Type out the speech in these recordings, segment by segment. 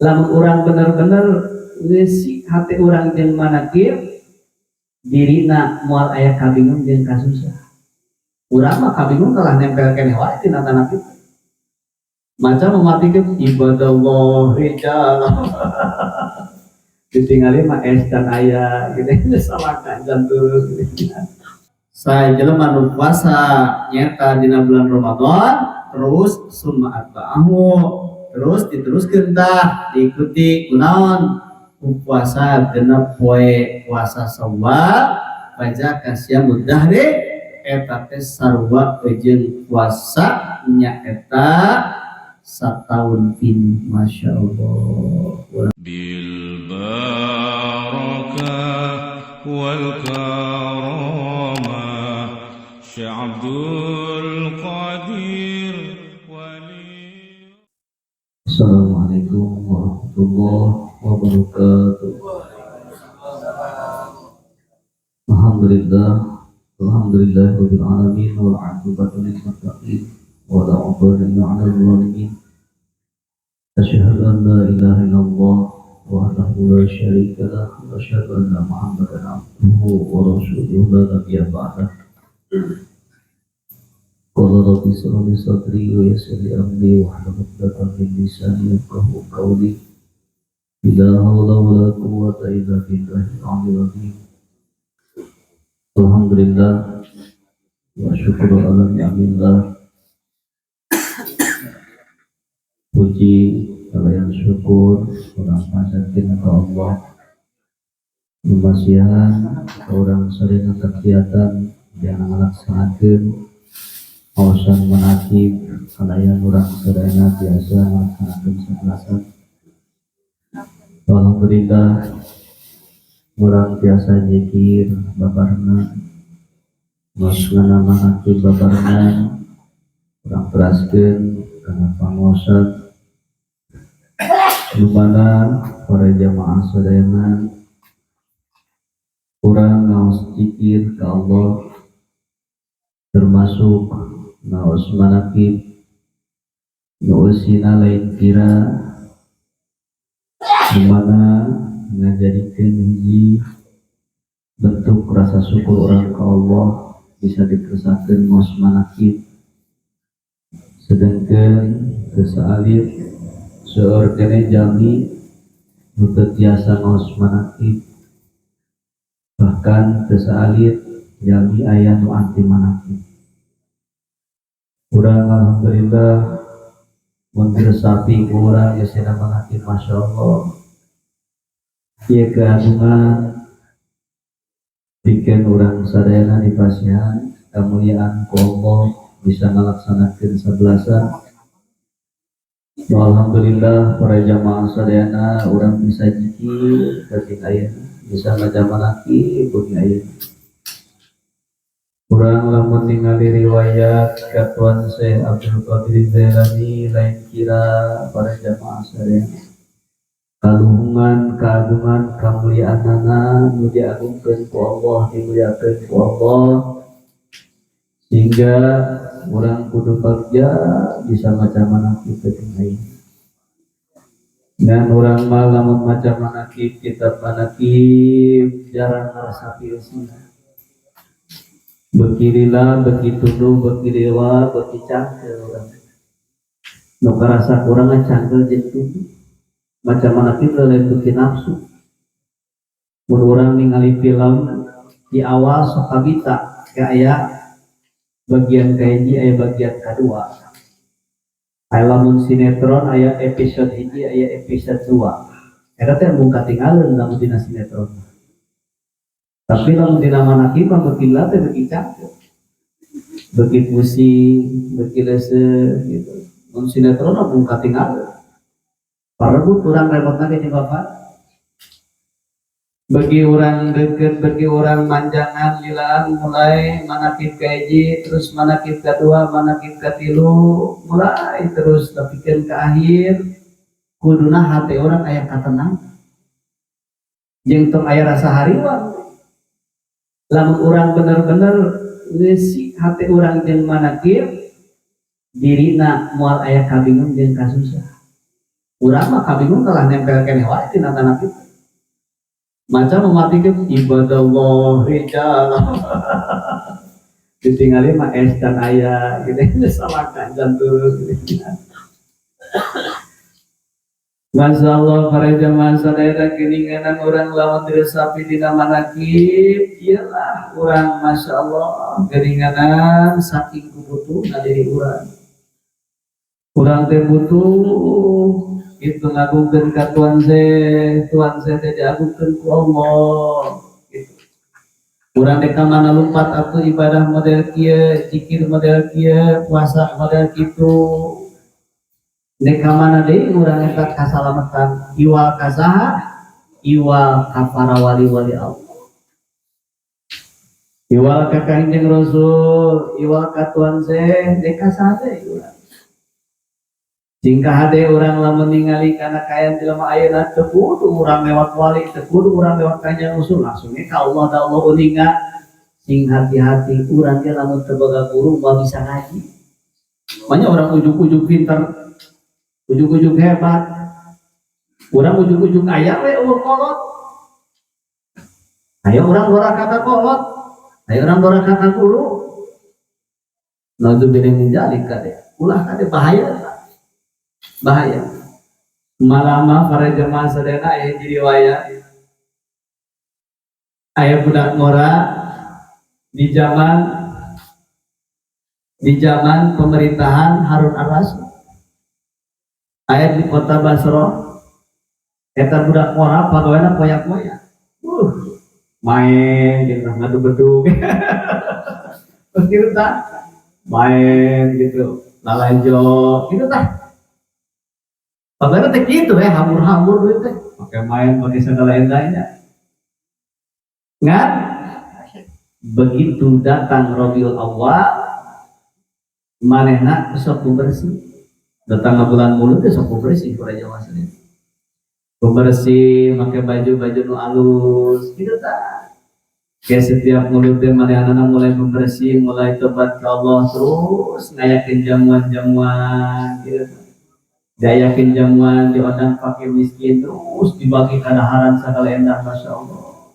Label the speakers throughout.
Speaker 1: Lamun urang bener-bener ngeusi hate urang jeung manakib, dirina moal aya kabingung jeung kasusah. Urang mah kabingung kalah nempel keneh wae tina tanah kitu. Maca mematikeun ibadallah rijal. Ditingali mah es dan aya gitu salah kancan turun gitu. Saya jelema nu puasa nyata dina bulan Ramadan terus summa atba'ahu, terus diteruskeun tah diikuti kunaon puasa 6 poe puasa Syawal, fazaka siyamud dahri, eta teh sarua jeung puasa nyaeta sataun pin. Masya Allah.
Speaker 2: Bil barakah wal karamah Syekh Abdul Qadir wali.
Speaker 1: Assalamualaikum warahmatullahi wabarakatuh. Alhamdulillah, alhamdulillah rabbil alamin, wal aqibatu lil muttaqin wa la udwana illa 'alal zalimin. Asyhadu an la ilaha illallah wahdahu la syarika lah wa asyhadu anna Muhammadan abduhu wa rasuluhu la nabiyya ba'dah. Qala rabbi shrah li sadri wa yassir li amri wahlul 'uqdatam min lisani yafqahu qawli. La haula wa la quwwata illa billahil aliyyil azim. Alhamdulillah wa syukru ala ni'amillah. Puji kalian syukur urang panjatkeun ka Allah. Lumasihan urang sareng kegiatan yang ngalaksanakeun ngaosan manakib kalayan urang sadayana biasa ngalaksanakeun sabelasan. Alhamdulillah urang biasa zikir babarengan, ngaos ngana manakib babarengan, urang teraskeun kana pangaosan dimana para jamaah sadayana urang ngaos zikir ka Allah, termasuk ngaos manakib nu eusina lain kira, dimana ngajadikeun hiji bentuk rasa syukur urang ka Allah bisa dikersakeun ngaos manakib, sedangkan teu saalit seueur keneh jalmi nu teu tiasa ngaos manakib, bahkan teu saalit jalmi aya nu anti manakib. Urang alhamdulillah mun diresapi ku urang geusina manakib, masyaallah, ieu keagungan pikeun urang sadayana dipasihan kamuliaan ku Allah bisa ngalaksanakeun sabelasan. Alhamdulillah para jamaah sadayana urang bisa zikir ketika ayeuna, bisa maca manakib bumi ayeuna. Urang lamun ningali riwayat ka Tuan Syekh Abdul Qadir Jailani lain kira para jamaah sadayana, kaluhungan keagungan kemuliaanana nu diagungkeun ku Allah, dimuliakeun ku Allah, sehingga urang kudu bagja bisa maca manakib peuting ayeuna. Dan urang mah lamun maca manakib, kitab manakib, jarang ngaresapi eusina. Beuki lila, beuki tunduh, beuki lila, beuki cangkeul urang. Nu karasa kurang cangkeul jeung tunduh. Maca manakib lain beuki nafsu. Mun urang ningali film di awal sok kabita aya bagian kahiji, aya bagian kadua. Aya lamun sinetron aya episode 1, aya episode 2. Eta teh mung katingaleun lamun dina sinetron. Tapi lamun dina manakib mah beuki lila teh beuki cangkeul. Beuki pusing, beuki leuseuh gitu. Mun sinetron mah mung katingaleun. Parebut urang repotna ge jeung bapak. Bagi orang deket, bagi orang manjangan lilaan mulai manakib kahiji, terus manakib kedua, manakib katilu, mulai terus nepikeun ke akhir, kuduna hati orang aya katenang. Jeung tong aya rasa hariwang. Lamun urang bener-bener ngeusi hati urang jeung manakib, dirina moal aya kabingung jeung kasusah. Urang mah kabingung kalah nempel keneh wae tina tanah itu. Maca mematikan ibadallah rijal. Ditinggali mah es dan aya gitu salah kancan turun gitu. Masya Allah para jamaah sadaya geninganan urang lamun diresapi dina manakib iyalah urang Masya Allah geninganan saking kubutuhna diri urang. Urang teh butuh itu ngagungkeun ka Tuan Ze teh diagungkeun ku Allah gitu. Urang teh ka mana lumpat atuh ibadah model kieu, zikir model kieu, puasa model kitu. Dek ka mana deui urang eta kasalametan iwal ka saha? Iwal ka para wali-wali Allah. Iwal ka Kangjeng Rasul, iwal ka Tuan Ze, dek ka saha deui urang. Jingka hade urang lamun ningali kana kaayaan jelema ayeuna teu kudu urang lewat wali, teu kudu urang lewat Kangjeng Rasul, langsung ge ka Allah da Allah uninga. Sing hati-hati urang ge lamun teu boga guru moal bisa ngaji. Banyak orang ujuk-ujuk pinter, ujuk-ujuk hebat, urang ujuk-ujuk aya we eueuh kolot. Aya urang doraka ka kolot, aya urang doraka ka guru. Naudzubillah min dzalik kade. Ulah kade bahaya. Bahaya. Malama para jemaah sadayana aya hiji riwayat. Aya budak ngora di zaman pemerintahan Harun Ar-Rasyid. Aya di kota Basra. Eta budak ngora pagawena poyak-poyak. Main gitu ngadu bedug. Terus gitu tah. Main gitu, lalajo gitu tah. Pagawena teh kitu ya, hambur-hambur duit teh. Pakai main, pakai segala endahnya. Ngan begitu datang Rabiul Awal manehna sok bersih. Datang ke bulan Mulud teh sok bersih ku Jawa sendiri. Bersih, pakai baju-baju nu alus gitu tah. Kayak setiap Mulud teh manehna mulai bersih, mulai tobat ke Allah terus ngayakeun jamuan-jamuan gitu. Diayakeun jamuan, diundang fakir miskin terus dibagi kadaharan segala endah Masya Allah.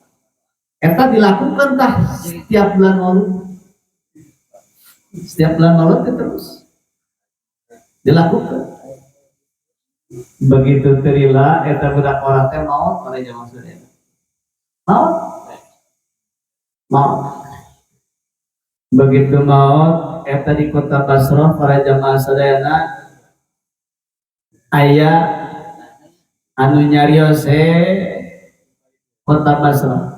Speaker 1: Eta dilakukan tah setiap bulan Maulud. Setiap bulan Maulud teh terus dilakukan. Begitu terila eta budak orang teh maot pada zaman sudah. Maot. Maot. Begitu maot eta di kota Basrah para jamaah sadayana aya anu nyarios kota Basrah.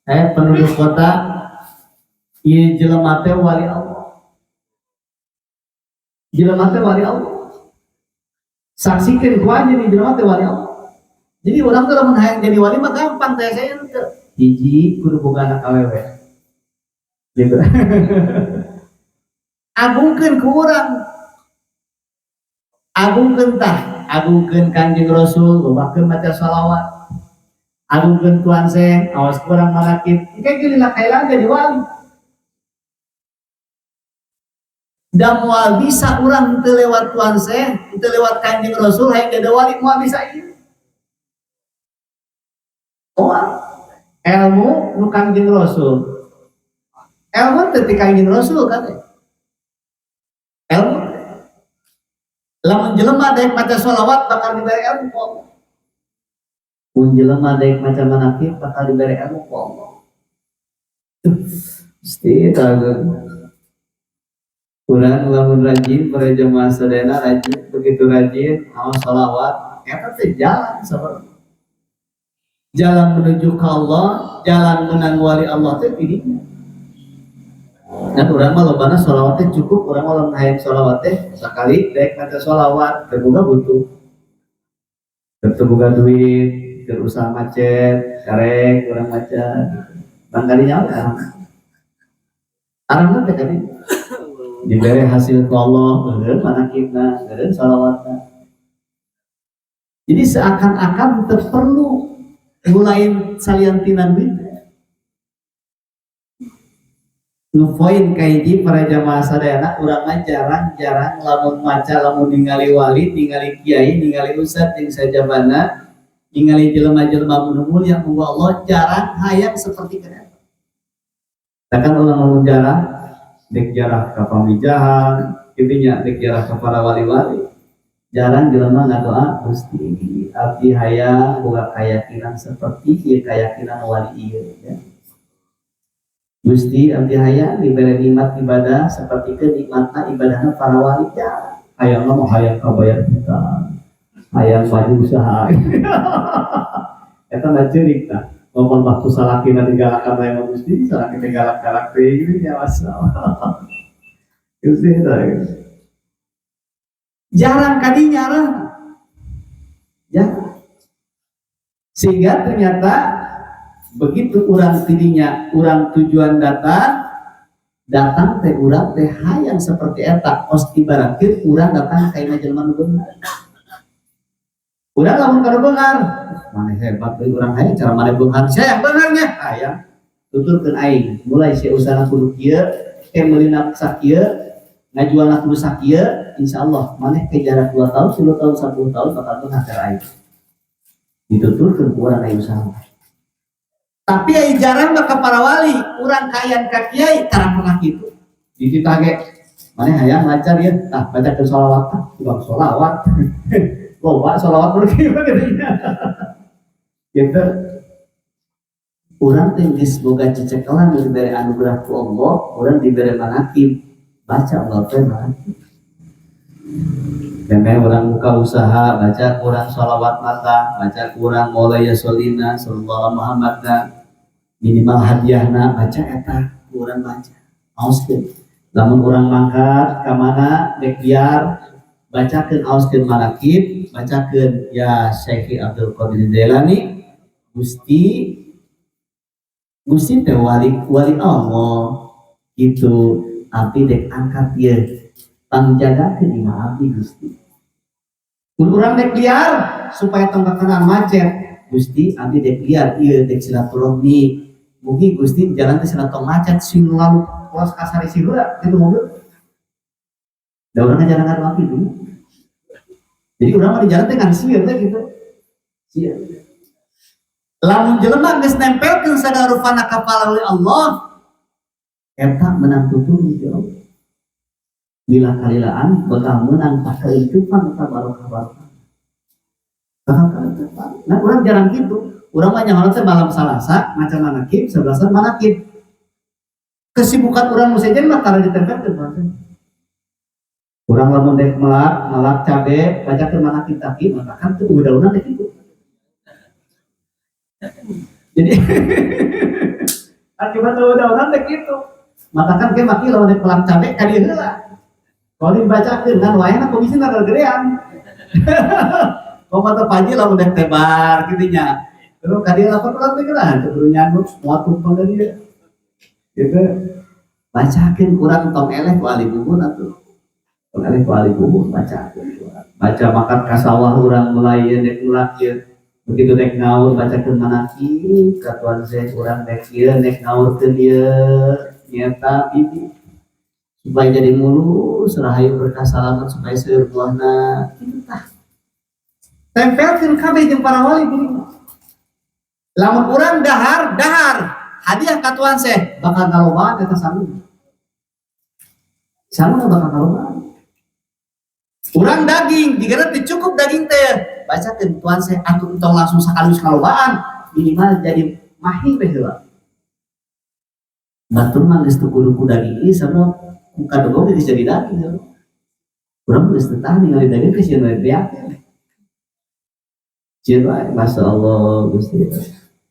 Speaker 1: Penduduk kota ieu jelema teh wali Allah. Jelema teh wali Allah. Saksikeun ku anjeun ieu jelema teh wali Allah. Jadi urang teh lamun hayang jadi wali mah gampang teh saya teu. Hiji kudu boga anak awewe. Gitu. Agungkeun ku urang. Agungkeun tah, agungkeun Kanjeng Rasul, lobakeun maca shalawat. Agungkeun Tuan Syekh, awas kurang manakib. Engke geulah kailang jadi wali. Da moal bisa urang teu lewat Tuan Syekh, teu lewat Kanjeng Rasul hayang jadi wali moal bisa ieu. Moal. Ilmu nu Kanjeng Rasul. Ilmu teh ti Kanjeng Rasul kan. Ilmu lamun jelema daek maca sholawat bakal diberi ilmu ku Allah. Mun jelema daek maca manakib bakal diberi ilmu ku Allah. Mesti tahu. Urang lamun rajin para jamaah sadayana rajin, begitu rajin maos sholawat eta teh jalan sabar. Jalan menuju ke Allah, jalan menang wali Allah teh tidinya. Dan urang mah lobana sholawat teh cukup, urang mah lamun hayang sholawat teh sakali daek maca sholawat teu boga butuh. Teu boga duit, keur usaha macet, karek urang maca gitu. Bangkali nyawa arang. Arang teh kadi dibere hasil ku Allah, beureum manakibna, beureum sholawatna. Jadi seakan-akan teu perlu ngulain salian tina duit. Nu poin kahiji, para jamaah sadayana, urang mah jarang-jarang lamun maca, lamun ningali wali, ningali kiai, ningali ustad jeung sajabana, ningali jelema-jelema nu mulia ku Allah, jarang hayang seperti kana. Kan urang lamun jarang dek jarah ka pamijahan kitu nya, dek jarah ka para wali-wali, jarang jelema ngadoa, "Gusti, abdi hayang boga keyakinan seperti ieu, keyakinan wali ieu ya. Gusti, abdi hayang diberi nikmat ibadah seperti ke nikmatna ibadahna para wali." Ya, hayang mah hayang kabayar hutang, hayang maju usaha, eta mah ceurik tah. Ngomong waktu salakina digalakan wae mah, Gusti, salaki teh galak-galak teh gitu nya, masalah Gusti eta jarang kadinya arah jarang. Sehingga ternyata begitu urang tidinya, urang tujuan datang, datang teh urang teh hayang seperti eta, kos ibaratkeun urang datang ka imah jelema nu beunghar. Urang lamun kana beunghar, "Maneh hebat euy, urang hayang cara maneh beunghar, saya beungharnya hayang, tuturkeun aing." Mulai sia usahana kudu kieu, ke meulina sakieu, ngajualna kudu sakieu, insyaallah maneh ke jarak 2 tahun, 10 tahun, 10 tahun bakal beunghar cara aing. Dituturkeun ku urang aing usaha. Tapi ai jarang mah ka para wali, urang kayan ka kiai tara pernah kitu. Dititah ge, "Maneh hayang lancar ya, tah bacakeun sholawat." Ah, bang sholawat. Loba sholawat mun kieu mah geuning. Gitu. Urang teh geus boga cecekelan, dibere anugerah ku Allah, urang dibere manakib, baca Allah teh manakib. Memang urang buka usaha, baca kurang sholawat mata, baca kurang mulai ya solina, sallallahu Muhammad, minimal hadiahna baca eta urang baca. Aoskeun. Lamun urang mangkat ka mana dek biar bacakeun, aoskeun manakib, bacakeun ya Syekh Abdul Qadir Jailani, Gusti, Gusti teh wali wali Allah gitu, abdi dek angkat ieu, pangjagakeun imah abdi, Gusti. Mun urang dek liar supaya tong kakenaan macet, "Gusti, abdi dek liar ieu, dek silaturahmi, mugi Gusti jalan teh tong macet," sing lalu kelas kasari heula gitu mobil. Da urang jarang ngadoa kitu. Jadi urang mah di jalan teh ngan sieun teh gitu. Sieun. Lamun jelema geus nempelkeun sagala rupana ka para wali Allah, eta menang tutulung ti Allah. Lila kalilaan bakal menang pakeuntupan eta barokah barokah. Bakal kaeunteupan. Nah, urang jarang gitu. Urang mah nyaho teh malam Salasa maca manakib, sebelasan manakib. Kesibukan urang nu sejen mah tara ditempelkeun bahasa. Urang lamun dek melak, melak cabe, bacakeun manakib taki, maka kan teu daunan teh kitu. Jadi akibat daunan teh kitu. Matakan ke maki lamun dek melak cabe ka dieu heula. Kalau dibacakeun kan wayahna komisi rada gedean. Kok mata paji lamun dek tebar kitu nya. Terus ka dieu lapor urang teh geura teu kudu nyanggup moal tumpeng ka dieu. Gitu. Bacakeun kurang, tong eleh ku ahli bubun atuh. Tong eleh ku ahli bubun, bacakeun kurang. Baca makat ka sawah urang mulai dek mulak ieu. Begitu dek ngaur bacakeun manakib ka Tuan Syekh, urang dek ieu dek ngaurkeun ieu nyata bibi supaya jadi mulus, rahayu berkah salamat, supaya seueur buahna kitu tah. Tempelkeun kabeh jeung para wali gini. Lamun urang dahar, dahar hadiah ka Tuan Syekh bakal ngalobaan eta sangu. Sangu bakal ngalobaan. Urang daging, jika teu cukup daging teh, bacakeun Tuan Syekh atuh, entong langsung sekaligus ngalobaan, minimal jadi mahi we heula. Batur mah geus teu kudu ku daging ieu, sama ku kadogong geus jadi daging heula. Urang geus teu tahan ningali daging geus sieun we beakeun. Sieun wae, Masya Allah Gusti.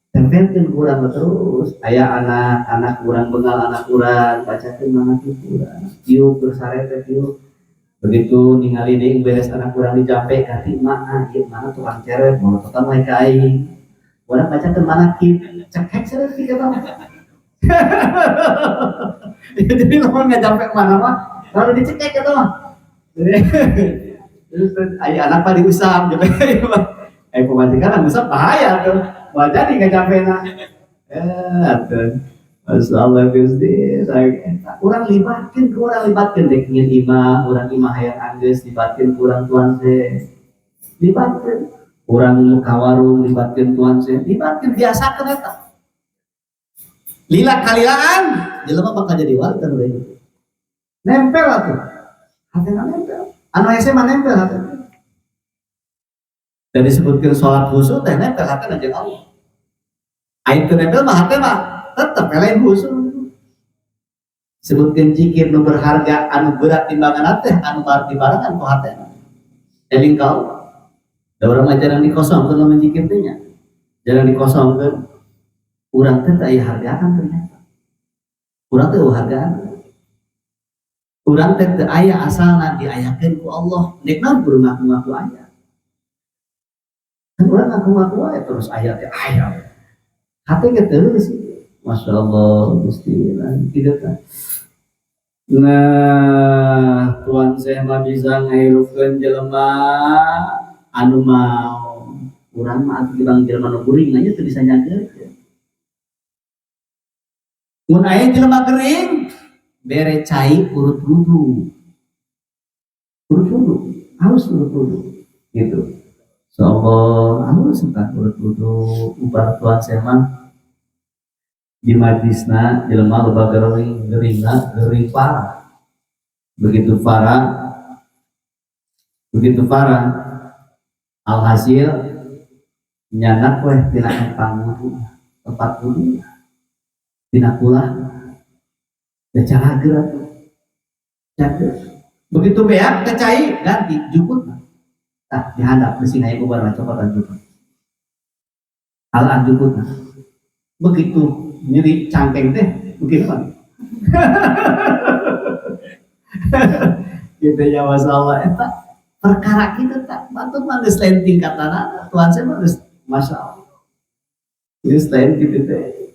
Speaker 1: Tempelkeun ku urang terus, aya anak, anak urang bengal, anak urang, bacakeun manakib urang. Tiup bersare teh tiup. Begitu ningali deui beres anak urang dijampe ganti mana, ieu mana tukang ceret, molototan wae ka aing. Urang bacakeun manakib, cekek saeutik eta mah. Jadi lamun ngajampe mana mah lalu dicekek eta mah. Terus aya anak mah diusap gitu. Eh, pamajikan ngusap bahaya tuh. Moal jadi ngajampena. Eh, atuh. Masyaallah Gusti, urang libatkeun, urang libatkeun dek nyeun imah, urang imah hayang anggeus libatkeun urang tuan teh. Libatkeun. Urang nu ka warung libatkeun tuan teh, libatkeun biasakeun eta. Lila kalilaan, jelema bakal jadi wali kan udah itu. Nempel atuh. Hatena nempel. Anu hese mah nempel hatena. Dan disebutkeun salat khusyuk teh nempel hatena jeung Allah. Aing teu nempel mah hate mah tetep lain khusyuk. Sebutkeun zikir nu berharga anu berat timbangan teh anu bar dibarengan ku hatena. Eling ka Allah. Da urang mah jarang dikosongkeun lamun zikir teh nya. Jarang dikosongkeun. Urang teh teu aya hargaan ternyata. Urang teh eueuh hargaan. Urang teh teu aya asalna diayakeun ku Allah. Nek naon kudu ngaku-ngaku aya. Kan urang ngaku-ngaku aya terus aya teh aya. Hate ge teu sih. Masya Allah, Gusti, kitu tah. Nah, Tuan Syekh mah bisa ngahirupkeun jelema anu mau. Urang mah atuh dibang jelema nu gering aja teu bisa nyageurkeun. Mun aya jelema gering, bere cai urut wudu. Urut wudu, harus urut wudu. Gitu. Insyaallah harus tentang urut wudu. Ubar Tuan Syekh mah di majlisna jelema loba gering, geringna gering parah. Begitu parah, begitu parah. Alhasil nyanak weh tina empang wudu, tempat wudu, tina kulah, ya cageur atuh. Cageur. Begitu beak teh cai ganti jukut. Tah dihandap besi hayang ubar mah cokotan jukut. Alaan jukut. Begitu nyeri cangkeng teh begitu mah. Gitu ya masalah eta perkara kita tak batur mah geus lain tingkatanana Tuhan saya mah geus masya Allah geus lain kitu teh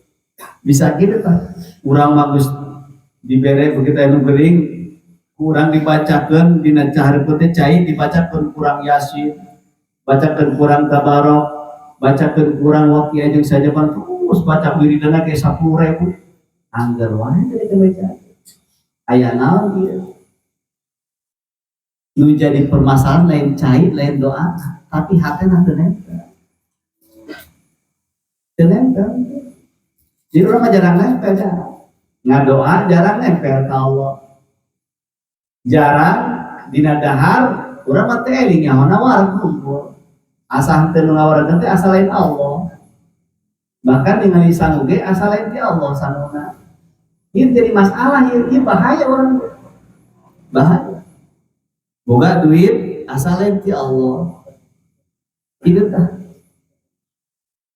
Speaker 1: bisa kitu tah urang mah geus dibere begitu anu gering kurang dibacakeun dina cahareupeun teh cai dibacakeun kurang yasin bacakeun kurang tabarok bacakeun kurang waqiah jeung sajaban terus baca wiridana ke 10.000 angger wae teh dibaca aya naon ieu nu jadi permasalahan lain cai lain doa tapi hatena teu nempel teu nempel. Jadi urang mah jarang nempel, jarang ngadoa, jarang nempel ka Allah, jarang dina dahar urang mah teh eling nyahona wareg kumpul asa henteu nu ngawaregeun teh asa lain Allah, bahkan ningali sangu ge asa lain ti Allah sanguna. Ieu jadi masalah ieu, ieu bahaya urang, bahaya. Boga duit asa lain ti Allah kitu tah,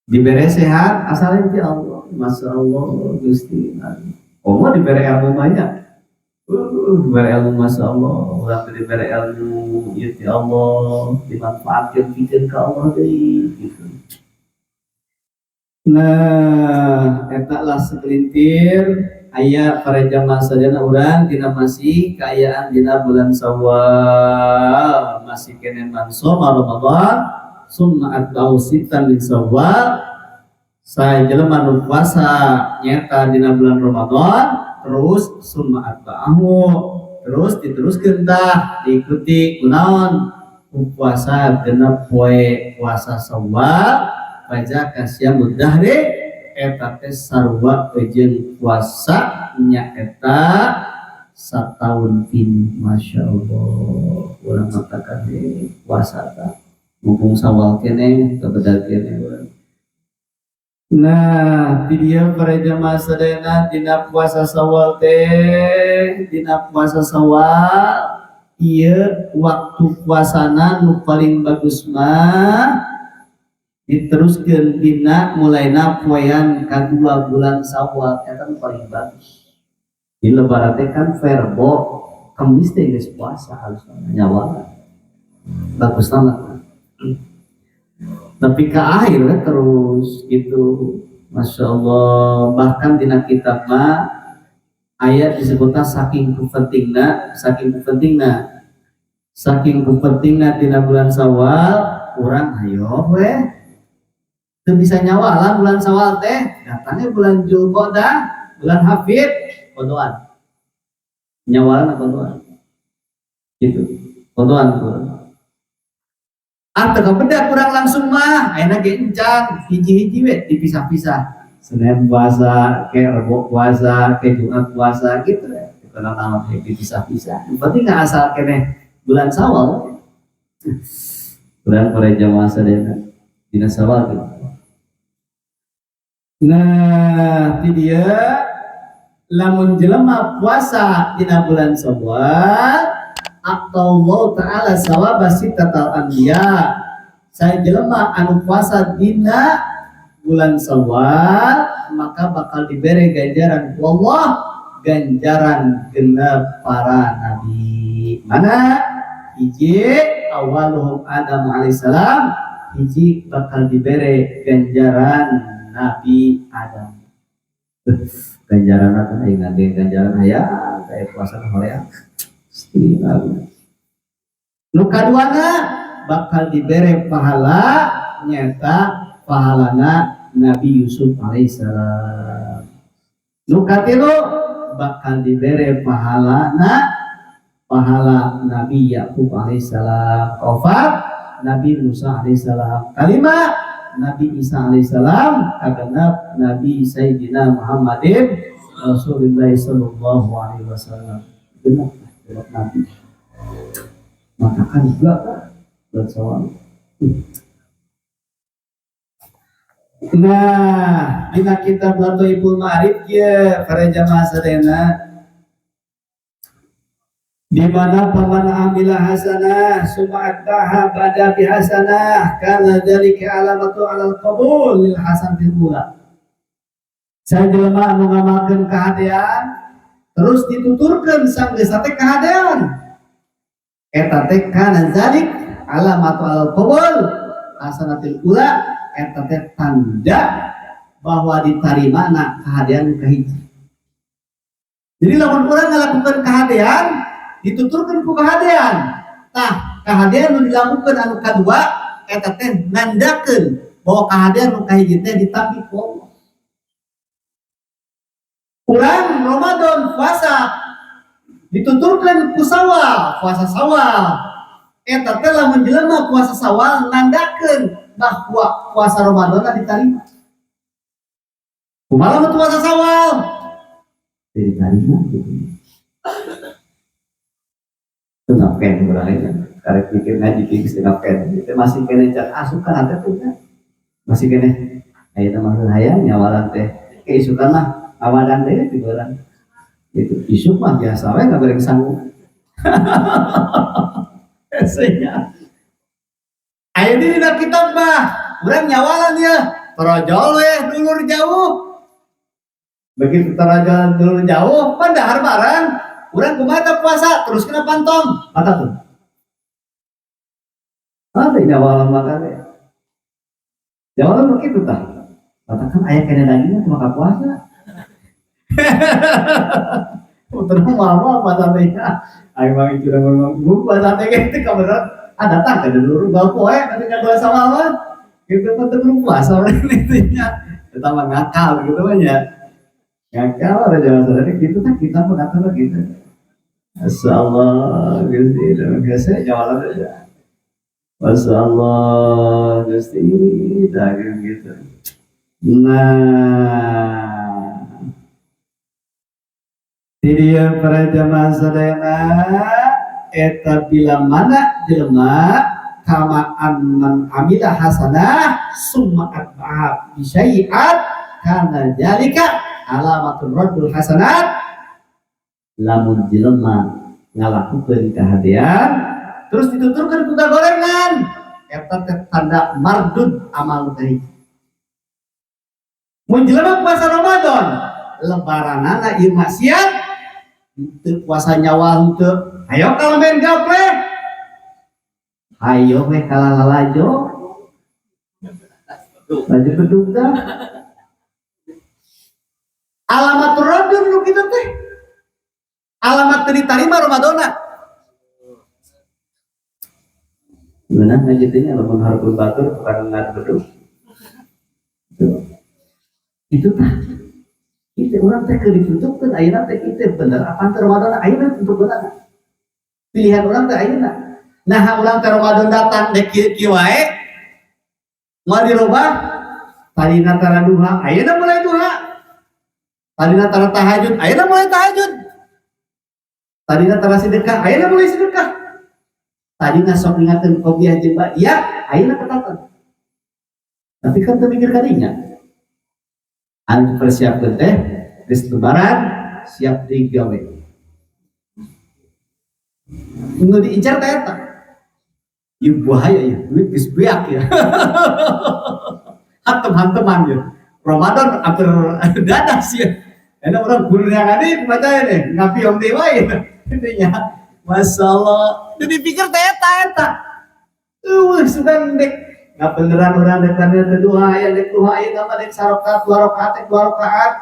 Speaker 1: dibere sehat asa lain ti Allah. Masya Allah Gusti, komo dibere ilmu banyak, dibere ilmu masya Allah, urang teh dibere ilmu ieu ti Allah dimanfaatkeun pikeun ka Allah deui gitu. Nah, eta lah segelintir aya para jamaah sadayana urang dina masih kaayaan dina bulan Syawal, masih keneh man shoma Ramadan summa atba'u sittan min Syawal, saya jelema nu puasa nyata dina bulan Ramadan terus summa atba'ahu terus diteruskeun tah diikuti kunaon puasa genep poe puasa Syawal baca kasyamud dahri eta teh sarua jeung puasa nya eta sataun pin. Masya Allah, urang matakan puasa tah mumpung Syawal keneh kebedag keneh urang. Nah, di dieu para jamaah sadayana dina puasa Syawal teh, dina puasa Syawal ieu waktu puasana nu paling bagus mah diteruskeun dina mulaina poean kadua bulan Syawal, eta nu paling bagus. Di lebaran teh kan verbo Kemis teh geus puasa harusna nyawa. Bagus banget. Tapi ke akhir we terus gitu. Masya Allah, bahkan dina kitab mah ayat disebutna saking pentingna, saking pentingna, saking pentingna dina bulan Syawal, urang hayo we teu bisa nyawalan bulan Syawal teh, datangnya bulan Zulqa'dah. Bulan Hafid qodoan. Nyawalan qodoan. Gitu. Qodoan kurang. Ah, teu beda kurang langsung mah, ayeuna ge encan hiji-hiji we dipisah-pisah. Senin puasa, ke Rebo puasa, ke Jumat puasa gitu ya. Karena naon dipisah-pisah. Yang penting nggak asal keneh bulan Sawal. Bulan para jamaah sadayana dina Sawal gitu. Nah, di dia lamun jelema puasa dina bulan Syawal atau Allah Ta'ala sawaba sittatal anbiya, saya jelema anu puasa dina bulan Syawal maka bakal diberi ganjaran ku Allah, ganjaran genep para nabi. Mana hiji? Awaluhum Adam alaihissalam. Hiji bakal diberi ganjaran Nabi Adam. Ganjaran apa aing ngage ganjaran aya kayak puasa hoream. Nu kaduana bakal diberi pahala nyata pahalana Nabi Yusuf alaihissalam. Nu katilu bakal diberi pahalana pahala Nabi Yakub alaihissalam. Opat Nabi Musa alaihissalam. Kalima Nabi Isa alaihissalam. Kagenep Nabi Sayyidina Muhammadin Rasulullah sallallahu alaihi wasallam. Genep genep Nabi. Maka kan juga buat soal. Nah, dina kitab Lataiful Ma'arif ya para jamaah sadayana, di mana faman amila hasanah summa atba'aha ba'da bihasanah kana dzalika alamatu alal qabul lil hasanatil ula. Saya jelema anu ngamalkeun kahadean terus dituturkeun sanggeus teh kahadean, eta teh kana dzalik alamatu alal qabul hasanatil ula, eta teh tanda bahwa ditarimana kahadean kahiji. Jadi lamun urang ngalakukeun kahadean, dituturkeun ku kahadean, tah kahadean nu dilakukeun anu kadua eta teh nandakeun bahwa kahadean nu kahiji teh ditampi ku Allah. Urang Ramadan puasa dituturkan ku Sawal, puasa Sawal, eta teh lamun jelema puasa Sawal nandakeun bahwa puasa Ramadan diterima. Kumaha lamun puasa Sawal diterima gitu. Itu ngapain urang itu karek pikir ngaji geus ngapain itu masih kene can asup kan hate tuh kan masih kene aya mah hayang nyawalan teh keisukan mah awadan teh di bulan itu isuk mah biasa we ngabering sangu. Biasanya aya di dina kitab mah urang nyawalan ya torojol we dulur jauh. Begitu torojol dulur jauh pan dahar bareng urang, kumaha teh puasa terus kena pantong mata tuh ada nyawalan makan ya nyawalan begitu tah mata kan aya kene dagingnya maka puasa. Terus mau apa sampai ayo bang itu udah ngomong gua puasa teh gitu kebetulan ah datang ke dulu gal poe nanti nggak sama apa gitu mah teu puasa orang itu nya eta mah ngakal gitu mah nya ngakal. Ada jalan sadar gitu kan kita mah kata gitu. Masya Allah, Gusti, biasa jalan aja. Masya Allah, Gusti, daging gitu. Nah, di dia para jamaah sadayana eta bila mana jelema kama man amila hasanah summa atba'a bi syai'at kana dzalika alamatul raddul hasanat. Lamun jelema ngalakukeun kahadean terus dituturkeun ku gorengan, eta teh tanda mardud amal teh. Mun jelema puasa Ramadan, lebaranana ieu maksiat teu puasa nyawa henteu, hayo kalau main gaple, hayo we kalah lalajo laju bedug dah alamat radun nu kitu teh alamat teu ditarima Ramadana. Gimana ngaji lamun harpun batur tukang ngad bedug itu tah. Itu urang teh keur ditentukeun ayeuna teh itu bener apa teu Ramadan ayeuna ditentukeun pilihan urang teh ayeuna. Nah, urang teh Ramadan datang dek kieu-kieu wae moal dirubah. Tadina tara duha, ayeuna mulai duha. Tadina tara tahajud, ayeuna mulai tahajud. Tadina tara sedekah, ayeuna mulai sedekah. Tadina sok ingateun qobliyah jeung ba'diyah, ayeuna ketatan. Tapi kan teu mikir kadinya. Anu persiapkeun teh geus lebaran siap digawe. Nu diincar teh eta. Ieu bahaya ya, duit geus beak ya. Hantem-hanteman ya. Ramadan hampir dadas ya. Enak orang guru yang ada baca nih, ngapi om dewa ya. Intinya, Masya Allah. Jadi dipikir teh eta eta. Sudah dek nggak beneran orang dek tanya teh duha ya, dek duha ya nama dek sarokat 2 rakaat, dek 2 rakaat.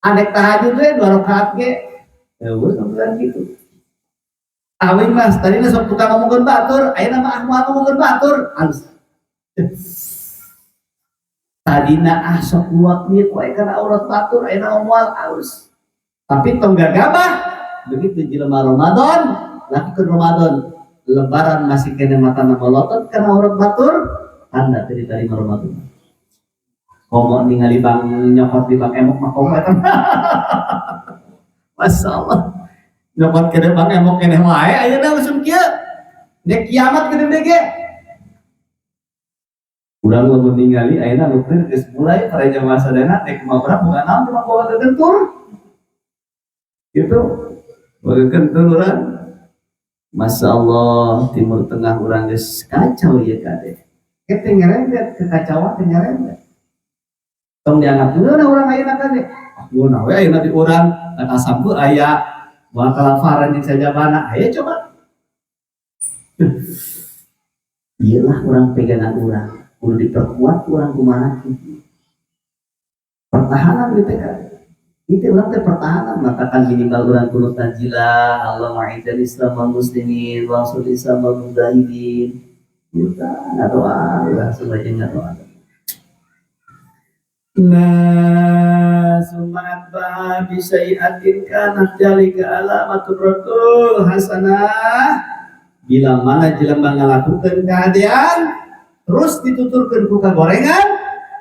Speaker 1: Andek tahajud teh 2 rakaat ge. Beneran gitu. Awing mas, tadi sok tukang ngomongkeun batur, ayeuna mah ah moal ngomongkeun batur. Halus. Tadina ah sok luak ieu wae kana aurat batur, ayeuna moal halus. Tapi tong gagabah, begitu jelema Ramadan, lakukan Ramadan, lebaran masih kena mata melotot kana aurat batur, tanda teu diterima Ramadan. Komo ningali bang nyokot di bang emok mah komo eta. Masya Allah. Nyokot kene bang emok kene wae ayeuna usum kieu. Dek kiamat gede ge. Urang lamun ningali ayeuna nuklir geus mulai para jamaah sadayana dek mabrak bukan naon cuma bawa gentur. Gitu. Bawa gentur urang. Masya Allah, Timur Tengah urang geus kacau ya kade. Kita ngerembet kekacauan teh ngerembet. Tong dianggap ngeunah urang ayeuna kade. Ah ngeunah we ayeuna di urang kata sampu aya moal kalaparan jeung sajabana. Aya coba. Iyalah urang pegangan urang, kudu diperkuat urang kumaha kitu. Pertahanan gitu kan. Itu urang teh pertahanan, matakan minimal urang kunut nazilah, Allahumma izzal Islam wal muslimin wa ansur Islam wal mujahidin. Gitu kan, ngadoa, langsung aja ngadoa. Nah, summa atba'a bi sayyi'atin kanat jalika alamatur rasul hasanah. Bila mana jelema ngalakukeun kahadean terus dituturkeun ku kagorengan,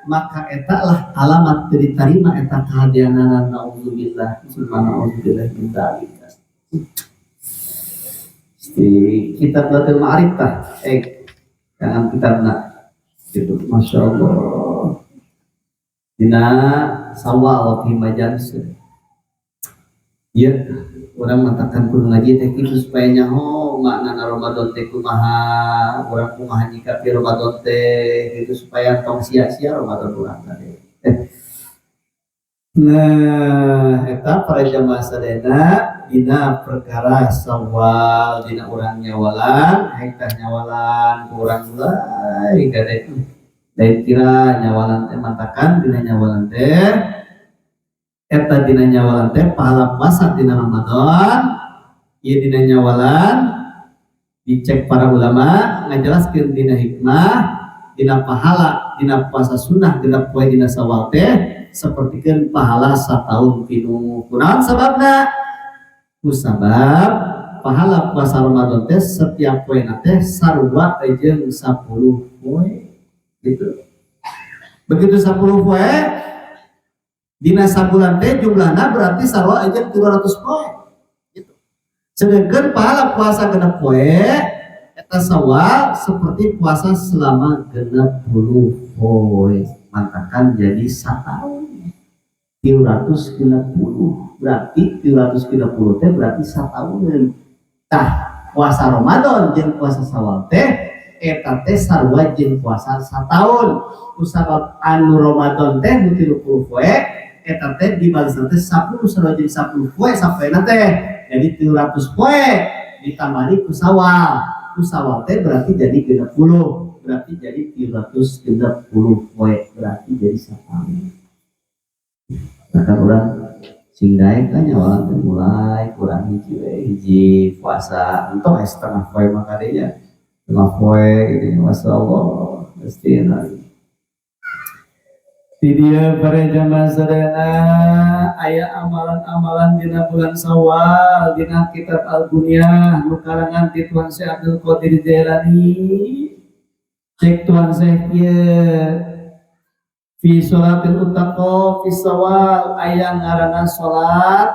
Speaker 1: maka eta lah alamat teu diterima eta kahadeanana. Naudzubillah summa naudzubillah min dzalika. Di kitab Ladatul Ma'arif tah, jangan kitabna gitu, Masya Allah. Dina sawal fi majalis ya, urang matakan kudu ngaji teh kitu supaya nyaho makna Ramadan teh kumaha, urang kumaha nyikapi Ramadan teh gitu, supaya tong sia-sia Ramadan urang tadi. Nah, eta para jamaah sadayana dina perkara Sawal, dina urang nyawalan, hek tah nyawalan kurang mulai kade. Lain kira nyawalan teh matakan dina nyawalan teh eta dina nyawalan teh pahala puasa dina Ramadan ieu dina nyawalan dicek para ulama ngajelaskeun dina hikmah dina pahala dina puasa sunnah dina poe dina Sawal teh sapertikeun pahala satahun pinuh. Kunaon sababna? Kusabab pahala puasa Ramadan teh setiap poe teh sarua jeung 10 poe gitu. Begitu 10 poe dina sabulan teh jumlahna berarti sarua jeung 300 poe gitu. Sedangkan pahala puasa 6 poe eta Sawal seperti puasa selama 60 poe, matakan jadi satahun 360, berarti 360 teh berarti satahun. Tah, puasa Ramadan jeung puasa Sawal teh eta teh sarua jeung puasa satahun, kusabab anu Ramadan teh nu 30 poe eta teh dibalas teh 10 sarua jeung 10 poe, sapoena teh jadi 300 poe ditambah ku Sawal, ku Sawal teh berarti jadi 60, berarti jadi 360 poe, berarti jadi satahun. Bahkan urang sing daek kan nyawalan teh mulai kurang hiji we, hiji puasa entong setengah poe mah kadenya setengah poe gitu. Masya Allah, pasti. Di dieu para jamaah sadayana aya amalan-amalan dina bulan Syawal dina kitab Al-Bunyah nu karangan ti Tuan Syekh Abdul Qadir Jailani. Cek Tuan Syekh ieu fi sholatil utaqo fi Syawal aya ngaranna salat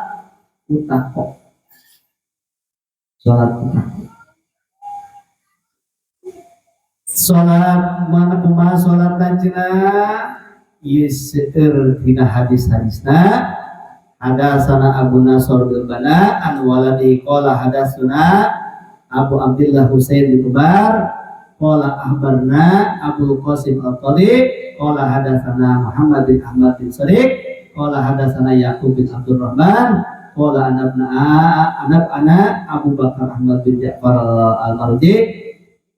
Speaker 1: utaqo. Salat utaqo. Salat mana kumaha salat cenah? Ieu seueur dina hadis-hadisna. Hadasana Abu Nasr bil Bana an waladi qala hadasuna Abu Abdullah Husain bin Umar qala ahbarna Abu Qasim Al-Talib qala hadasana Muhammad bin Ahmad bin Sadiq qala hadasana Yaqub bin Abdurrahman qala ana Abu Bakar Ahmad bin Ja'far Al-Marji.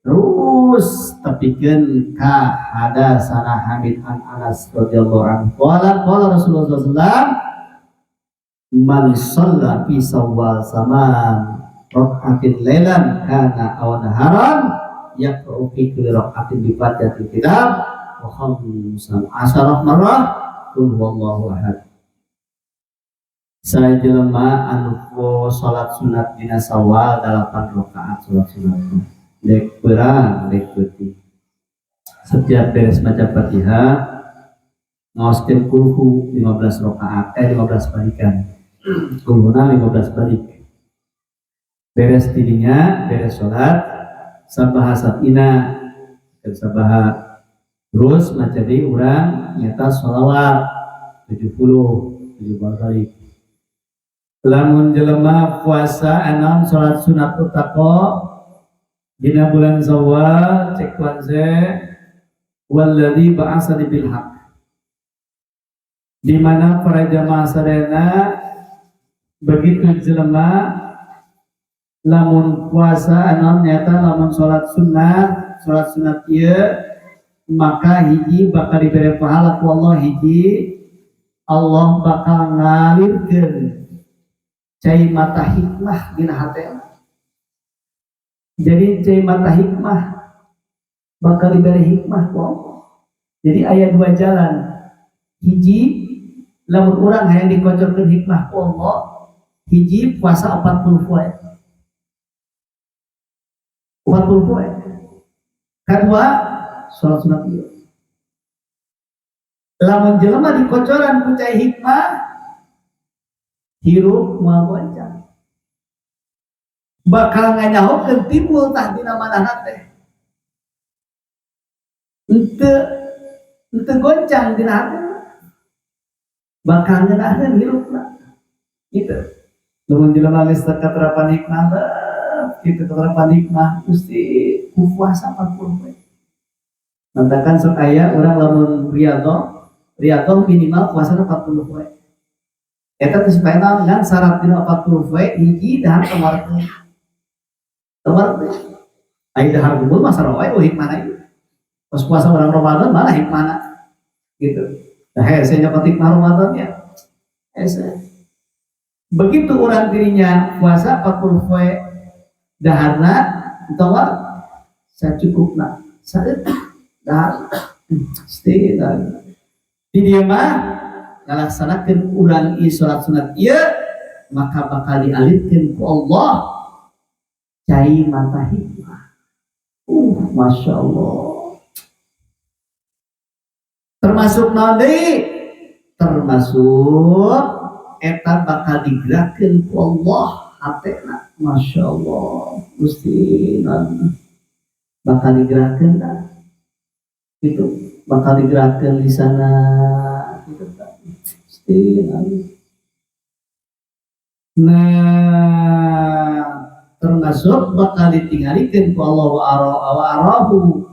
Speaker 1: Terus tepikeun ka hadasana Hamid an Anas radhiyallahu anhu qala qala Rasulullah sallallahu alaihi wasallam man shalla fi sawwal saman rak'atin lailan kana aw naharan yaqra'u fi kulli rak'atin bi fatihatil kitab wa khamsan asyarah marrah qul huwallahu ahad. Saya jelema anu salat sunat dina Syawal 8 rakaat salat sunat. Dek berang, dek putih. Setiap beres baca Fatihah ngaoskeun kulhu 15 rakaat, 15 balikan. Kulhuna 15 balik. Beres tidinya, beres salat, sabaha sabina, sabaha terus maca deui urang nyata sholawat 70, 70 balik. Lamun jelema puasa enam salat sunat utaqo dina bulan Syawal cek tuan ze walladzi ba'atsani bil haqq, di mana para jamaah sadayana begitu jelema lamun puasa enam nyata lamun salat sunat ieu maka hiji bakal diberi pahala ku Allah, hiji Allah bakal ngalirkeun cai mata hikmah dina hatena. Jadi cai mata hikmah bakal diberi hikmah ku Allah. Jadi aya dua jalan. Hiji lamun urang hayang dikocorkeun hikmah ku Allah, hiji puasa 40 poe. 40 poe. Kedua salat sunat ieu. Lamun jelema dikocoran ku cai hikmah, hirup moal goncang. Bakal nganyahokeun timbul tah dina manahna teh. Henteu goncang dina hati. Bakal ngeunaheun hirupna. Gitu. Lamun jelema geus katerapan hikmah, kitu katerapan hikmah Gusti ku puasa 40 poe. Mantakan sok aya urang lamun riyadhah minimal puasana 40 poe. Eta teh supaya naon kan syarat dina 40 poe hiji dahar kamar teh. Kamar teh. Ai dahar gembul mah sarua wae eueuh hikmahna ieu. Pas puasa orang Ramadan mana hikmahna gitu. Nah, hese nyokot hikmah Ramadan ya. Hese. Begitu orang dirinya puasa 40 poe daharna utawa sacukupna. Saeutik dahar. Stay dahar. Di dieu mah ngalaksanakeun urang ieu salat sunat ieu maka bakal dialirkeun ku Allah cai mata hikmah. Masya Allah. Termasuk naon deui? Termasuk eta bakal digerakkeun ku Allah hatena. Masya Allah. Gusti bakal digerakkeun tah. Gitu, bakal digerakkeun di sana gitu tah. Gusti. Nah, termasuk bakal ditinggalikeun ku Allah wa arahu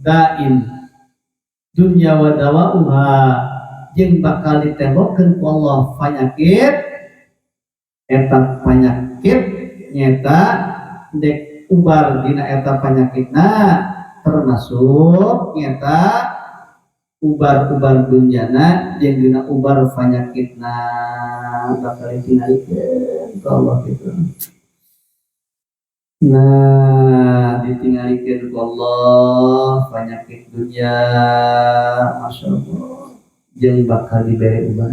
Speaker 1: dain dunya wa dawauha jeung bakal ditembokkeun ku Allah panyakit eta panyakit nyata dek ubar dina eta panyakitna termasuk nyata ubar-ubar dunyana jeung dina ubar panyakitna bakal ditinggalikeun ku Allah gitu. Nah, ditinggalikeun ku Allah penyakit dunia, masya Allah. Jeung bakal dibere ubar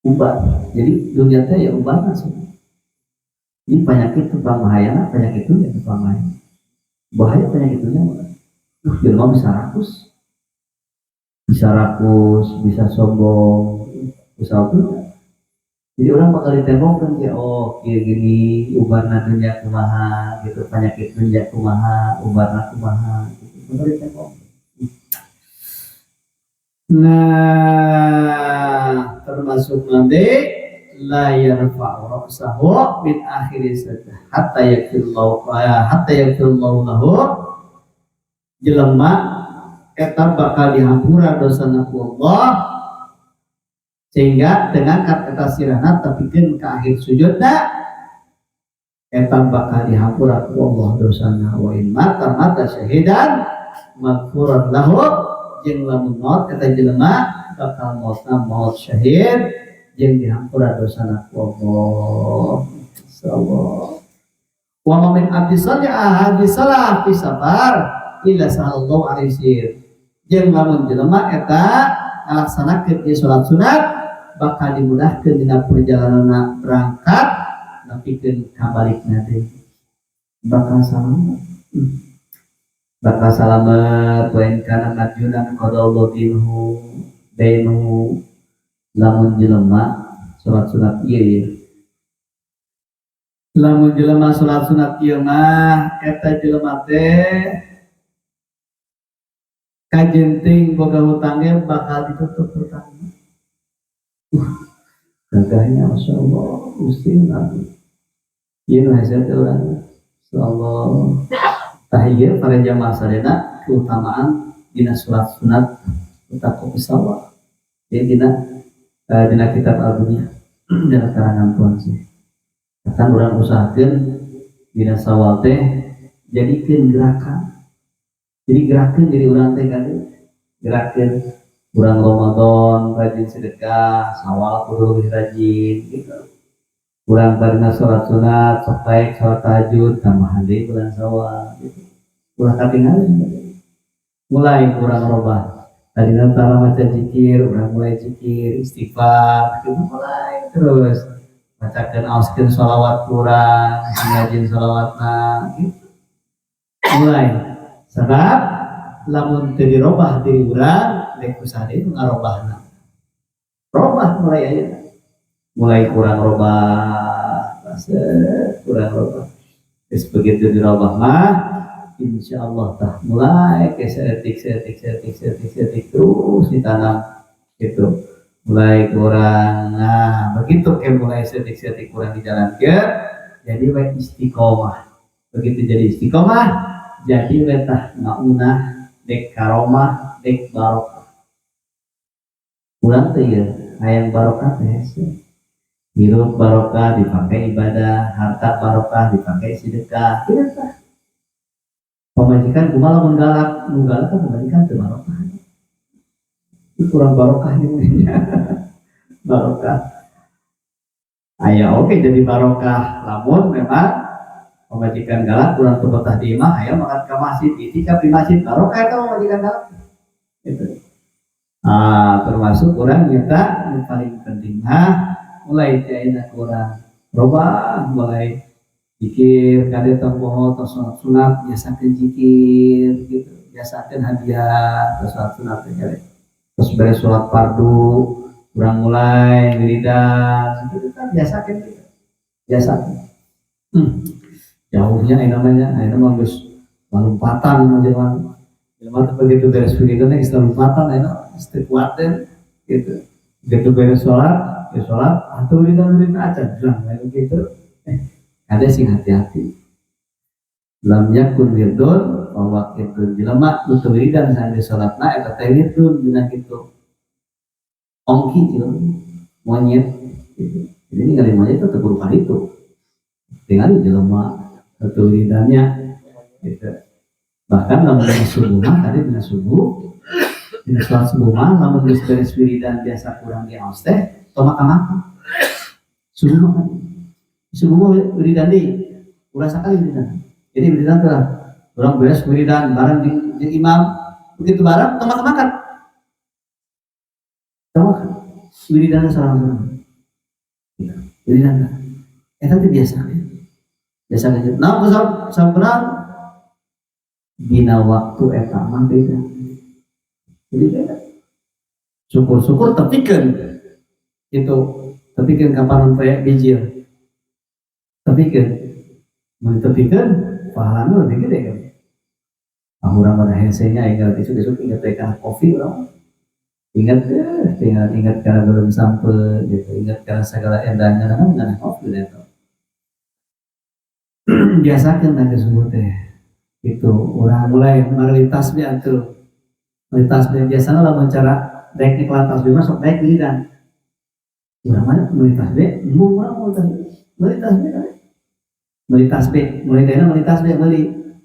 Speaker 1: ubar. Jadi dunia teh ya ubar semua. Ini penyakit itu bahaya, penyakit itu ya bahaya, bahaya penyakit itu. Jelma bisa rakus, bisa rakus, bisa sombong, bisa apa. Jadi orang bakal ditembokkan ya, oh kayak gini ubarna dunia kumaha gitu, penyakit dunia kumaha, ubarna kumaha gitu, bakal ditembok. Nah, termasuk nanti la yarfa'u ra'sahu min akhiri sajdah hatta yaghfirallahu, hatta yaghfirallahu lahu. Jelema eta bakal dihampura dosana ku Allah sehingga dengan eta sirahna tepikeun ka akhir sujudna, eta bakal dihampura ku Allah dosana. Wa in mata mata syahidan maghfuran lahu, jeung lamun maut eta jelema bakal mautna maut syahid jeung dihampura dosana ku Allah. Insyaallah. Wa ma min abdi sholli hadhi shalah fi safar illa sahalallahu alaihi, jeung lamun jelema eta ngalaksanakeun ieu salat sunat bakal dimudahkeun dina perjalananna berangkat nepikeun ka balikna deui, bakal salamet, bakal salamet. Wa in kana madyunan qadallahu dinhu dainahu, lamun jelema salat sunat ieu ya, lamun jelema salat sunat ieu mah, eta jelema teh kajenting boga hutangnya bakal ditutup hutangnya. Gagahnya, Masya Allah, Gusti Nabi. Ieu nu hese teh urang. Masya Allah. Tah, ieu para jamaah sadayana keutamaan dina salat sunat utak sawal. Jadi dina kitab Al-Ghunyah, dina karangan tuan sih. Akan urang usahakeun dina Sawal teh jadikeun gerakan. Jadi gerakan diri urang teh kan, gerakan urang Ramadan rajin sedekah, Sawal kudu lebih rajin gitu. Urang tadina sholat sunat, sok baik sholat tahajud, tambahan deui bulan Sawal gitu. Ulah katingalan. Mulai kurang robah. Tadina tara maca zikir, urang mulai zikir, istighfar, gitu mulai terus. Bacakeun, aoskeun sholawat kurang, rajin sholawatna gitu. Mulai. Sebab lamun teu dirobah diri urang, rek usaha deui nu ngarobahna. Robah mulai aja. Mulai kurang robah, kurang robah. Terus begitu dirobah mah, insya Allah tah mulai ke seetik seetik seetik seetik seetik terus ditanam gitu, mulai kurang. Nah, begitu ke mulai seetik seetik kurang dijalankan, jadi we istiqomah. Begitu jadi istiqomah, jadi we tah maunah, dek karomah, dek barokah. Urang teh ya hayang barokah teh hese. Hirup barokah dipakai ibadah, harta barokah dipakai sedekah gitu tah. Pamajikan kumaha lamun galak? Nu galak kan pamajikan teu barokah. Itu kurang barokah ini, barokah aya oke. Jadi barokah lamun memang pamajikan galak, kurang teu betah di imah, aya makan ke masjid, itikaf di masjid, barokah eta pamajikan galak gitu. Ah, termasuk urang nyata yang paling penting mah mulai ti ayeuna kurang robah, mulai zikir kade, tong poho tos salat sunat, biasakeun zikir gitu, biasakeun hadiah tos salat sunat teh kade. Terus beres salat fardu urang mulai wiridan gitu kan, biasakeun gitu, biasakeun. Jauhnya ini namanya, ini mah geus lompatan mah jelema. Jelema teh begitu beres wiridan geus lompatan, ini geus teu kuat teh gitu. Begitu beres sholat, ya sholat atau wiridan, wiridan aja bilang kayak begitu. Ada sing hati-hati. Lam yakun wirdun bahwa itu jelema nu teu wiridan sambil sholatna, eta teh wirdun dina kitu ongki jelema monyet gitu. Jadi ningali monyet itu teu kudu itu tinggal jelema teu wiridannya gitu. Bahkan lamun dina subuh mah tadi, dina subuh, dina sholat subuh mah, lamun geus beres wiridan biasa kurang di aos teh tong makan-makan. Subuh mah kan subuh mah wiridan deui, ulah sakali wiridan. Jadi wiridan tuh urang beres wiridan bareng di imam, begitu bareng tong makan-makan. Tawakal. Wiridana sorang-sorang. Gitu. Wiridana. Eta teh biasa. Biasa aja. Nah, sabrang dina waktu eta mah beda. Jadi beda. Syukur-syukur tepikeun itu, tepikeun kapan poe bijil. Tepikeun. Mun tepikeun pahalana lebih gede kan. Ah, urang pada hese-nya ingat isuk-isuk, ingat teh kana kopi urang. Ingat tinggal ingat karena belum sampai gitu, ingat karena segala endahnya karena nggak kopi gitu. Biasakan tadi sebut teh itu orang mulai melalui tasbih atuh. Melalui tasbih biasanya lamun cara daek nyekelan tasbih masuk daek wiridan. Urang mah meuli tasbih, embung urang meuli tasbih. Meuli tasbih kan. Meuli tasbih, meuli teh meuli tasbih meuli.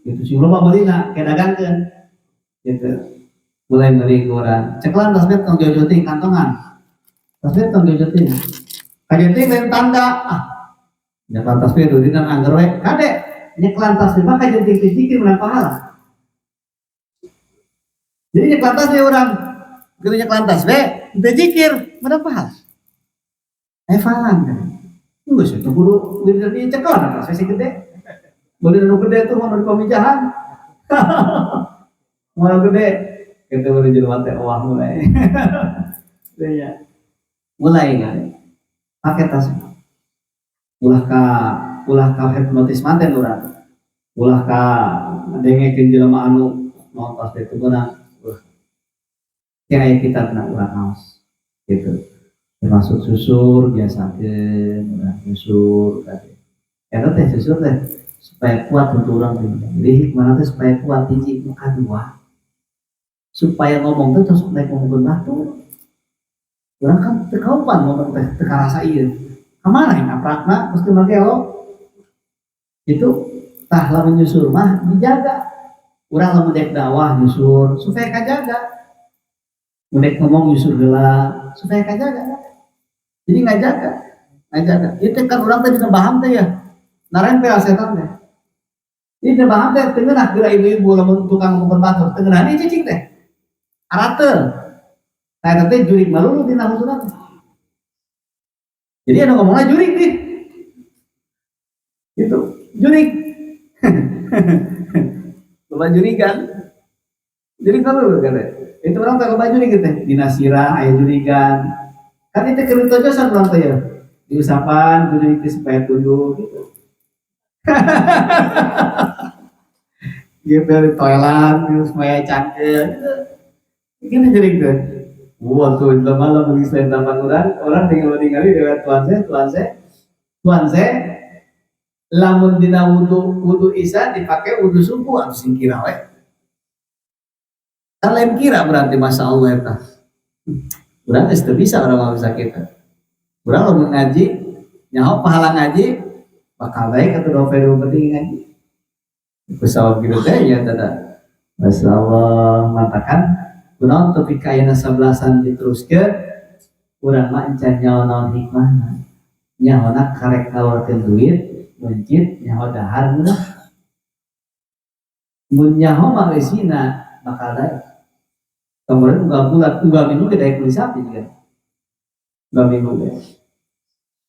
Speaker 1: Gitu sing loba meulina kayak dagangkeun. Gitu. Mulai meuli ke urang. Cekelan tasbih tong jauh-jauh teuing kantongan. Tasbih tong jauh-jauh teuing. Kajeun lain tanda ah. Nyekelan tasbih dina angger we kade nyekelan tasbih mah kajeun teuing zikir menang pahala. Jadi nyekelan tasbih urang gitu, nyekelan tasbih teu zikir menang pahala. Eh, falan kan. Geus itu kudu wiridan ieu cekelan tasbih sing gede. Meuli nu gede tuh mau di pamijahan. Mau gede gitu meuli jelema teh wah mulai. Iya. Mulai kan. Pakai tasbih. Ulah ka hipnotis manten urang. Ulah ka dengekeun jelema anu naon tasbih itu beunang. Ulah. Kayak kitabna urang aos gitu. Termasuk susur biasakeun urang susur tadi. Eta teh susur teh supaya kuat untuk urang teh. Jadi hikmah teh supaya kuat hiji, nu kadua supaya ngomong teh terus naik ngomongkeun batur. Urang kan teu kaupan ngomong teh teu karasa ieu. Kamana yang ngaprakna mesti make lo. Itu tah lamun nyusur mah dijaga. Urang lamun dek dakwah nyusur supaya kajaga. Mun dek ngomong nyusur heula supaya kajaga. Jadi ngajaga, ngajaga. Itu kan urang teh dina baham teh ya. Narempel setan teh. Ini dina baham teh teu ngeunah geura ibu-ibu lamun tukang ngomongkeun batur, teu ngeunah ini cicing teh. Arateul. Nah, eta teh jurig malulu dina husuna teh. Jadi anu ngomongna jurig nih. Gitu, jurig. Loba jurigan. Jurig malulu kan. Itu orang teh loba jurig teh. Dina sirah aya jurigan. Kan itu keur tojosan urang teh ya. Diusapan ku jurig teh supaya tunduk gitu. Gitu di toilet gitu, supaya cangkeul gitu. Gini jurig teh. Wah tuh lama lama selain taman orang, orang tinggal ningali lewat tuan saya, tuan saya, tuan saya, lamun dina wudu, wudu isya dipakai wudu subuh atau sing kira we. Kan lain kira berarti masya Allah eta. Urang geus teu bisa, urang mah bisa kita. Urang lamun ngaji, nyaho pahala ngaji, bakal baik atau doa penting ngaji. Pesawat gitu teh ya tada. Masya Allah, matakan kunaon tepi ka ayeuna sabelasan diteruskeun, urang mah encan nyaho naon hikmahna. Nyahona karek ngaluarkeun duit, mencit nyaho dahar murah. Mun nyaho mah eusina bakal daek. Kemudian unggal bulan, unggal minggu ge daek meuli sapi juga. Unggal minggu ge.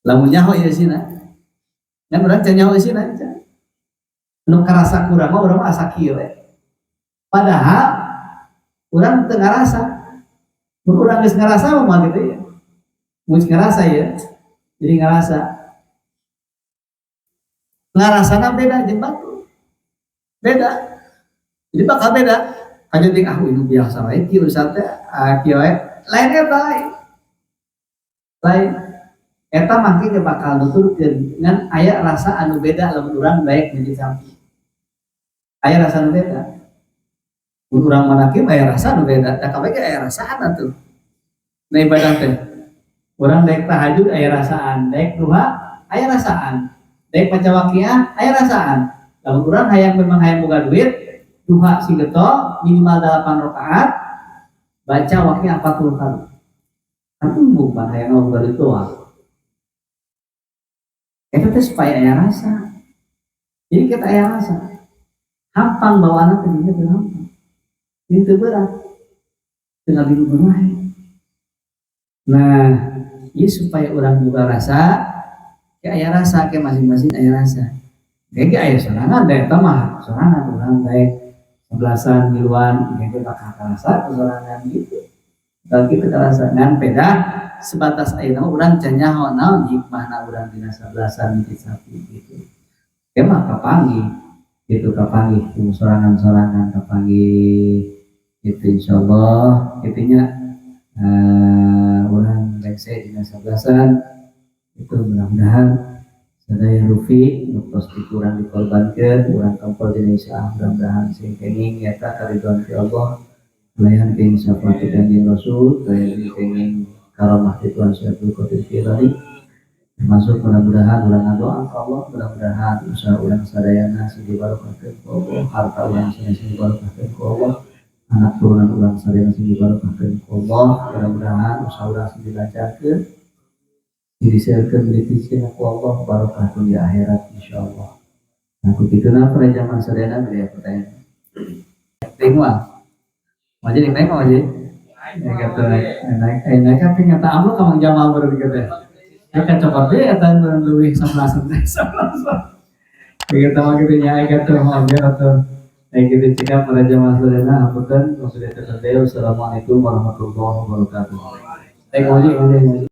Speaker 1: Lamun nyaho ieu eusina. Ngan urang can nyaho eusina can. Nu karasa kurang mah urang mah asa kieu we. Padahal urang teu ngarasa. Mun urang geus ngarasa mah gitu ya. Mun geus ngarasa ya. Jadi ngarasa. Ngarasana beda jeung batur. Beda. Jadi bakal beda. Kajeun ting ah ini biasa wae kieu ustaz teh, ah kieu wae. Lain eta lain. Lain. Eta mah ge bakal nuturkeun ngan aya rasa anu beda lamun urang daek mencit sapi. Aya rasa anu beda. Mun urang manakib aya rasa anu beda, da kabeh ge aya rasaan atuh. Nah ibadah teh. Urang daek tahajud aya rasaan, daek duha aya rasaan, daek maca waqiah aya rasaan. Lamun urang hayang memang hayang boga duit, duha sing getol minimal 8 rakaat, baca waqiah 40 kali. Kan embung pan hayang boga duit doang. Eta teh supaya aya rasa. Jadi kita aya rasa. Hampang bawaanna teh dina teu hampang. Ini teu berat. Teu ngabingung wae. Nah, ini supaya orang buka rasa, ya aya rasa ke masing-masing aya rasa. Kayak aya sorangan deh, eta mah sorangan urang daek sebelasan miluan kayak bakal karasa sorangan gitu. Kalau gitu karasa ngan beda sebatas ayeuna mah urang can nyaho naon hikmahna urang dina sebelasan mikit sapi gitu. Ya mah kapanggih gitu, kapanggih sorangan-sorangan kapanggih gitu, insyaallah itunya urang rengse dina sabelasan itu. Mudah-mudahan sadaya rufi nu tos dikurang dikorbankeun urang kempel dina Islam, mudah-mudahan sing kenging nyata karidhoan ti Allah, kalayan kenging syafaat Kanjeng Rasul, kalayan kenging karamah ti Tuhan Syekh Abdul Qadir Jilani. Termasuk mudah-mudahan urang ngadoa ka Allah, mudah-mudahan usaha urang sadayana sing dibarokahkeun ku Allah, harta urang sadayana sing dibarokahkeun ku Allah, anak turunan urang sadayana sing dibarokahkeun ku Allah. Mudah-mudahan usaha urang sing dilancarkeun, diseukeun, dititipkeun ku Allah barokah di akhirat, insyaallah. Nah, begitu pada zaman sadayana beli pertanyaan. Tengok mau jadi naik, mau jadi ya kata naik naik eh naik kan nyata amlo kamu jamaah baru gitu ya kan, copot deh eta leuwih 11 11 gitu mah gitu nya gitu mau biar atau kayak gitu. Cekap pada jamaah sadayana, hapunten maksudnya. Wassalamualaikum warahmatullahi wabarakatuh. Eh, mau mau.